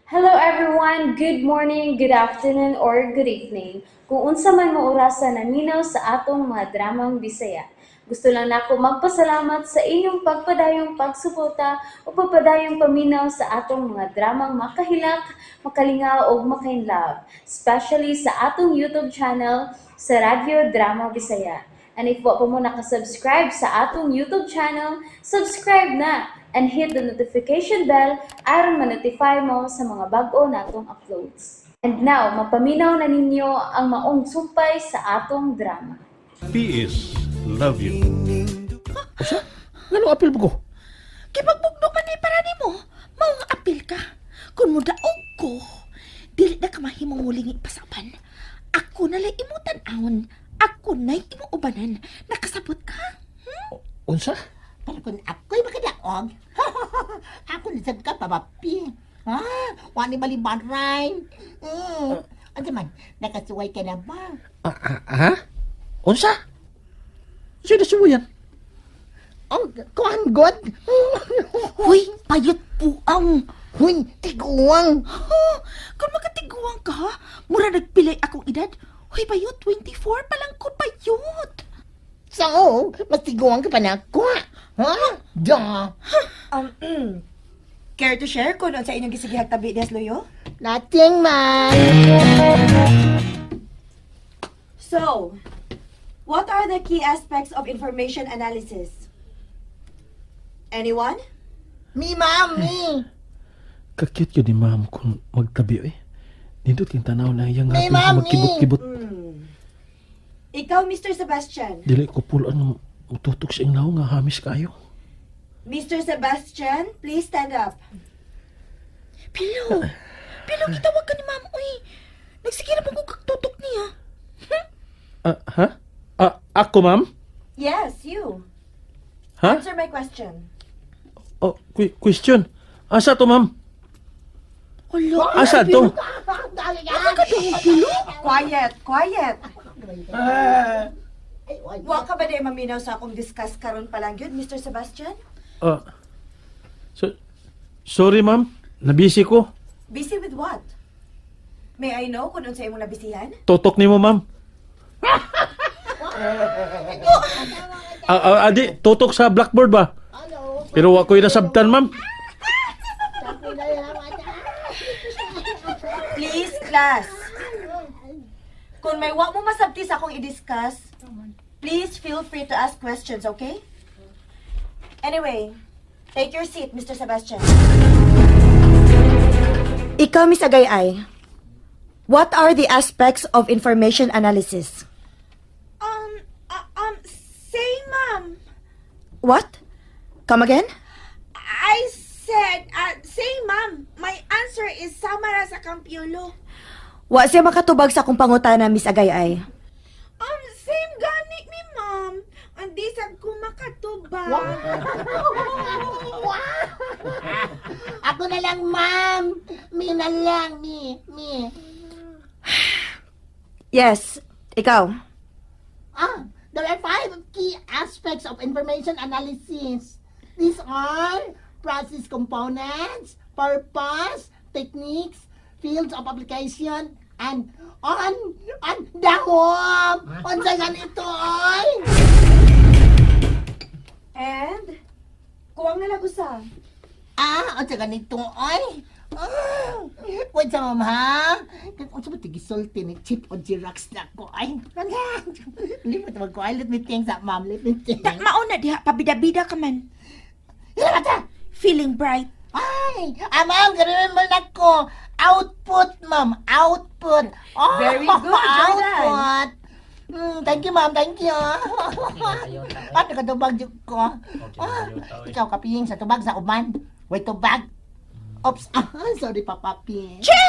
Hello everyone! Good morning, good afternoon, or good evening. Kung unsa man mo orasa naminaw sa atong mga dramang Bisaya. Gusto lang nako magpasalamat sa inyong pagpadayong pagsuporta o pagpadayong paminaw sa atong mga dramang makahilak, makalingaw ug makainlove, especially sa atong YouTube channel sa Radyo Drama Bisaya. And if wa pa mo nakasubscribe sa atong YouTube channel, subscribe na and hit the notification bell aron ma-notify mo sa mga bag-o natong uploads. And now, mapaminaw na ninyo ang maong sumpay sa atong drama. PS love you. Usa? Nganong apil mo ko? Kay magbugno man ni para nimo, mao nga apil ka. Kung modaog ko, dili na ka mahimong mulingi pa sa uban. Ako na lay imo tan-awon. Ako na'y imo ubanan. Nakasabot ka? Unsa? Pero kung ako'y makadaog, ako na sad ka, papapi. Ha? Wani malibaray. Ano man, nakasuway ka na ba? Ah, ah, ha? Unsa? Sino suwayan? Oh, kuhan god. Huy, payot puang. Huy, tiguang. Ha? Kung makatiguang ka, ha? Mura nagpilay akong edad. Huy, payot, 24 pa lang ko, payot. So, mas tiguang ka pa na ako. Ha? Da. Care to share kung sa inyong gisigihag tabi des Luyo? Nothing man. So, what are the key aspects of information analysis? Anyone? Me, ma'am, me. Ka-cute yun ni ma'am kung magtabi eh. Nindot kang tanaw na iyang May hapon mami. magkibot-kibot. Ikaw, Mr. Sebastian. Dili ko pulaan mututok sa iyang nawong nga hamis kayo. Mr. Sebastian, please stand up. Pilo, Pilo, gitawag ka ni ma'am, uy. Nagsige na pong kagtutok niya. Ah, ha? Ah, ako ma'am? Yes, you. Ha? Answer my question. Oh, question. Asa to ma'am? Hala, Asa to? Quiet, quiet. Wa ka ba di maminaw sa akong discuss karon pa lang yun, Mr. Sebastian? Ah, so, sorry ma'am, nabisi ko. Busy with what? May I know kung unsa imong nabisihan? Tutok nimo ma'am. Ah, ah, adi, tutok sa blackboard ba? Pero wa ko'y nasabtan ma'am. Please, class. Kung may wa mo masabti sa akong i-discuss, please feel free to ask questions, okay? Anyway, take your seat, Mr. Sebastian. Ikaw, Miss Agayay, what are the aspects of information analysis? Say, ma'am. What? Come again? I said, say, ma'am. My answer is Samara sa Kampiulo. Wa siya makatubag sa akong pangutana, Miss Agayay. Same gani mi, ma'am. Andi sad ko makatubag. Ako na lang, ma'am. Me na lang, me, me. Yes, ikaw. Ah, there are five key aspects of information analysis. These are process components, purpose, techniques, fields of application, and on dahom! Unsa ganito oy? And? Kuwang na lang usa. Ah, unsa ganito oy? Ah, wait sa ma'am ha? Unsa ba tigisulti ni chip o Xerox na ko ay? Limot mag ko. Ay, let me think sa ma'am. Let me think. Ta, mauna diha, pabida-bida ka man. Ila ba? Feeling bright. Ay, ah, ma'am, remember na ko. Output, ma'am. Output. Oh, Very good, Jordan. Output. Thank you, ma'am. Thank you. Ah, nakatubag jud ko. Ah, ikaw kapiying sa tubag sa uban. Wait, tubag. Oops. Ah, sorry, Papa P. Che!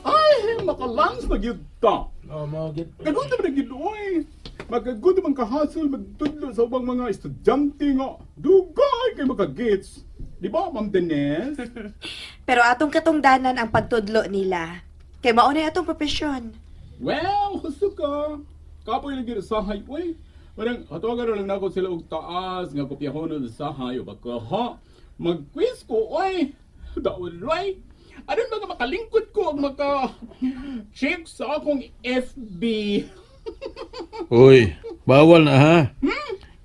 Ay, makalans na gyud ta. Oh, mao gid. Kagutom na gyud oy. Magkagutom ang kahasol magtudlo sa ubang mga estudyante nga dugay kay makagets. Di ba, Ma'am Denise? Pero atong katungdanan ang pagtudlo nila. Kay mao na atong propesyon. Well, husto ka. Kapoy lagi usahay, oy. Parang hatawagan na lang nako sila og taas nga kopyahon sa hayo baka ha. Mag-quiz ko oy. Daon roy. Aron ba nga makalingkod ko og maka check sa akong FB. Uy, bawal na ha.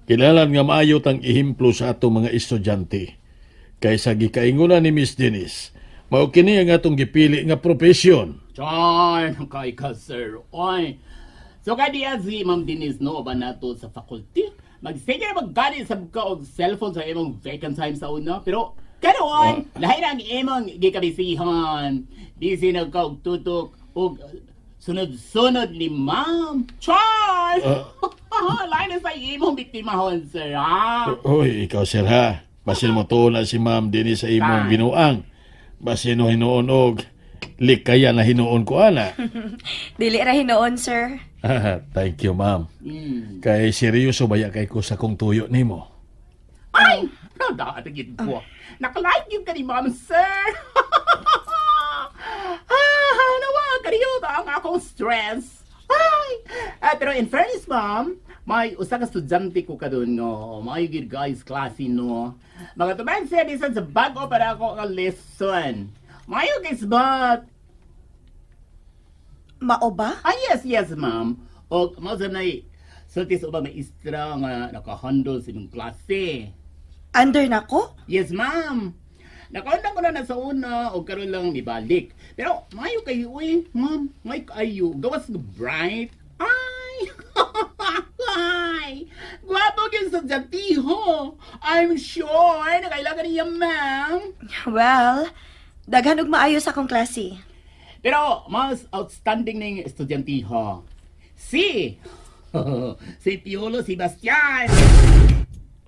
Kilalan nga maayo tang ihimplo sa atong mga estudyante. Kaysa gikaingunan ni Miss Denise, mao kini ang atong gipili nga propesyon. Chay, kay ka sir. Oy. So kay diya si Ma'am Denise no ba nato sa faculty? Magsige na maggali sa ka og cellphone sa imong vacant time sa una, pero karon lahi na ang imong gikabisihan. Busy na ka og tutok og sunod-sunod ni Ma'am. Chay! Lahi na sa imong biktimahon, sir, ha? Uy, ikaw sir ha. Basin mo to na si Ma'am Denise sa imong Tay. binuang. Basin mo hinuon og likaya na hinuon ko ana. Dili ra hinuon, sir. Thank you, ma'am. Kay seryoso baya kay ko sa kong tuyo nimo. Ay! Nadaatagid ko. Nakalike yun ka ni Ma'am, sir! Ah, nawa, kariyo ba ang akong stress? Ay! Ah, pero in fairness, ma'am, may usa ka estudyante ko kadun no. May good guys klase no. Mga tuman siya bisan sa bago para ako nga lesson. Mayo guys, but Mao ba? Ah, yes, ma'am. O, mao sa nay, sulti sa ubang maestra nga nakahandle sa imong klase. Under na ko? Yes, ma'am. Nakaundang ko na na sa una o karon lang ibalik. Pero mayo kayo uy, ma'am. Mayo kayo. Gawas nga bright. Ay! Ay! Gwapo gyud sa jatiho. I'm sure na kailangan niya, ma'am. Well, daghan og maayo sa akong klase. Pero mas outstanding ning estudyante ho. Si si Piolo Sebastian.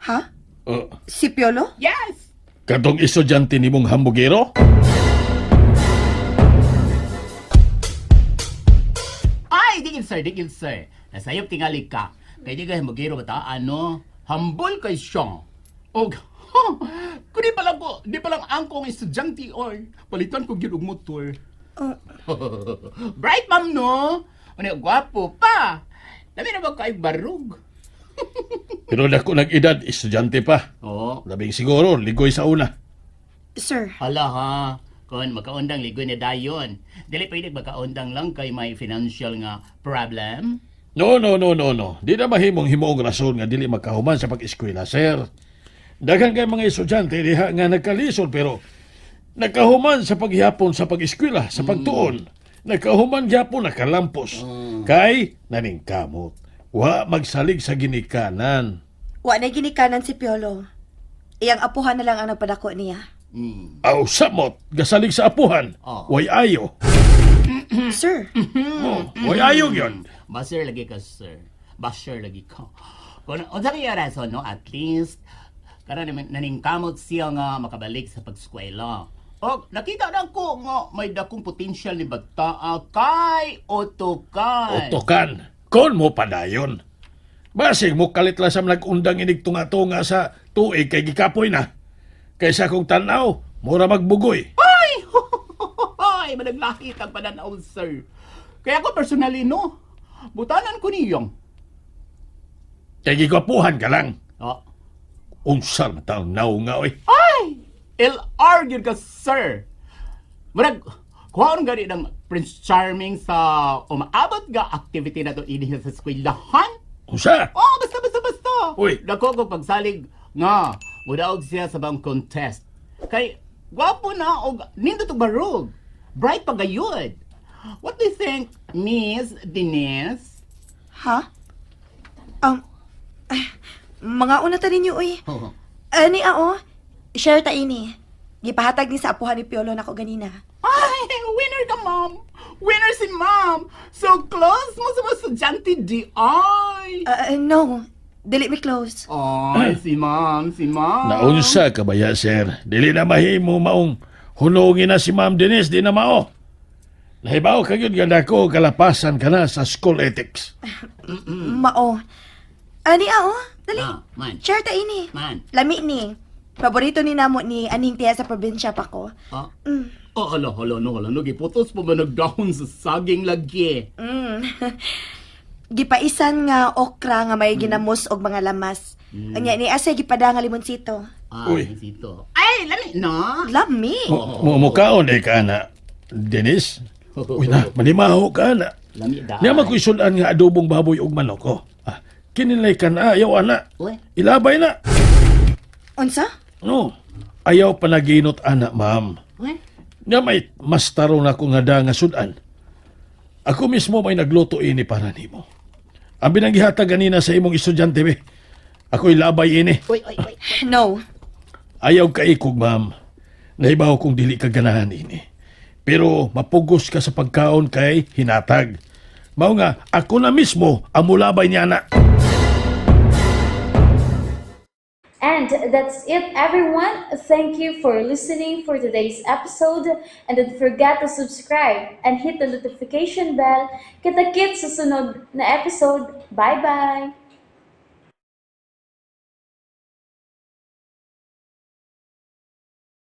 Ha? Oh, Si Piolo? Yes! katong estudyante nimong hambugero? Ay, digil sir, digil sir. Nasayop tingali ka. Kay di ka himugiro ba ano? Hambol kay siya. Og, kung di pa lang ko, di pa lang angkong estudyante, oy. Palitan ko gyud og motor. Oh. Bright ma'am, no? Ano, gwapo pa. Dami na ba kayo barug? Pero dako nag-edad, estudyante pa. Oo. Labing siguro, ligoy sa una. Sir, Hala ha. Kon makaundang ligoy na dayon. Dili pwede makaundang lang kay may financial nga problem. No, no, no, no, no. Di na mahimong himuong rason nga dili magkahuman sa pag-eskwela, sir. Daghan kay mga estudyante diha nga nagkalisod pero nagkahuman sa paghihapon sa pag-eskwela, sa pagtuon. Nagkahuman gyapon nakalampos. Kay naningkamot. Wa magsalig sa ginikanan. wa na ginikanan si Piolo. Iyang apuhan na lang ang nagpadako niya. Aw samot, gasalig sa apuhan. Oh. Way ayo. Sir, Oh, way ayo gyud. Basher lagi ka, sir. Basher lagi ka. Kung unsa kaya rason, no? At least, karon naningkamot siya nga makabalik sa pagskwela. O, nakita na ko nga may dakong potensyal ni bataa kay Otokan. Otokan, kon mo padayon. Basig mo kalit lang sa nagundang inig tunga-tunga sa tuig kay gikapoy na. Kaysa kong tanaw, mura magbugoy. Ay! Ay, managlahit ang pananaw, sir. Kaya ako personally, no? Butanan ko niyong. Kay gikapuhan ka lang. Oh. Unsa man taong naw nga oy. Ay! LR gyud ka, sir. Murag, kuhaan gani ng Prince Charming sa umaabot ga activity na to ini sa eskwelahan. Unsa? Oh, basta, basta, basta. Uy. Dako ko pagsalig nga, mudaog siya sa bang contest. Kay, gwapo na og nindot og barug. Bright pa gayud. What do you think, Miss Denise? Ha? Ay, mga una ta ninyo, uy. Ani, ao, share ta ini. Gipahatag ni sa apuhan ni Piolo nako ganina. Ay, winner ka, ma'am! Winner si ma'am! So close mo sa mga estudyante di ay! No, dili mi close. Ay, si ma'am, si ma'am. Naunsa ka ba ya, sir? Dili na mahimo maong hunungin na si Ma'am Denise, di na mao. Nahibaw ka gyud nga dako kalapasan ka na sa school ethics. Mao. Ani, ao, dali. Ah, man. Share ta ini. Man. Lami ni. Paborito ni namo ni aning tiya sa probinsya pa ko. Ah. Oh, hala, hala, no, hala, no, giputos pa ba nagdahon sa saging lagi? Gipaisan nga okra nga may ginamos og mga lamas. Unya ni asa gipada nga limonsito. Ah, Uy. sito. Ay, lami no. Lami. Mo mukaon eh ka na. Dennis? Uy na, manimaho ka na. Lami da. Niya man ko isulan nga adobong baboy ug manok ko. Ah, kinilay ka na, ayaw ana. Uy. Ilabay na. Unsa? No, ayaw panaginot ana, ma'am. Uy. Nga may mas tarong na ko nga da nga sudan. Ako mismo may nagluto ini para nimo. Ang binanggihatag ganina sa imong estudyante, be. Ako'y labay ini. Uy, uy, uy. No. Ayaw ka ikog, ma'am. Nahibaw kong dili ka ganahan ini. Pero mapugos ka sa pagkaon kay hinatag. Mao nga, ako na mismo ang mulabay niya na. And that's it, everyone. Thank you for listening for today's episode. And don't forget to subscribe and hit the notification bell. Kita-kits sa sunod na episode. Bye-bye!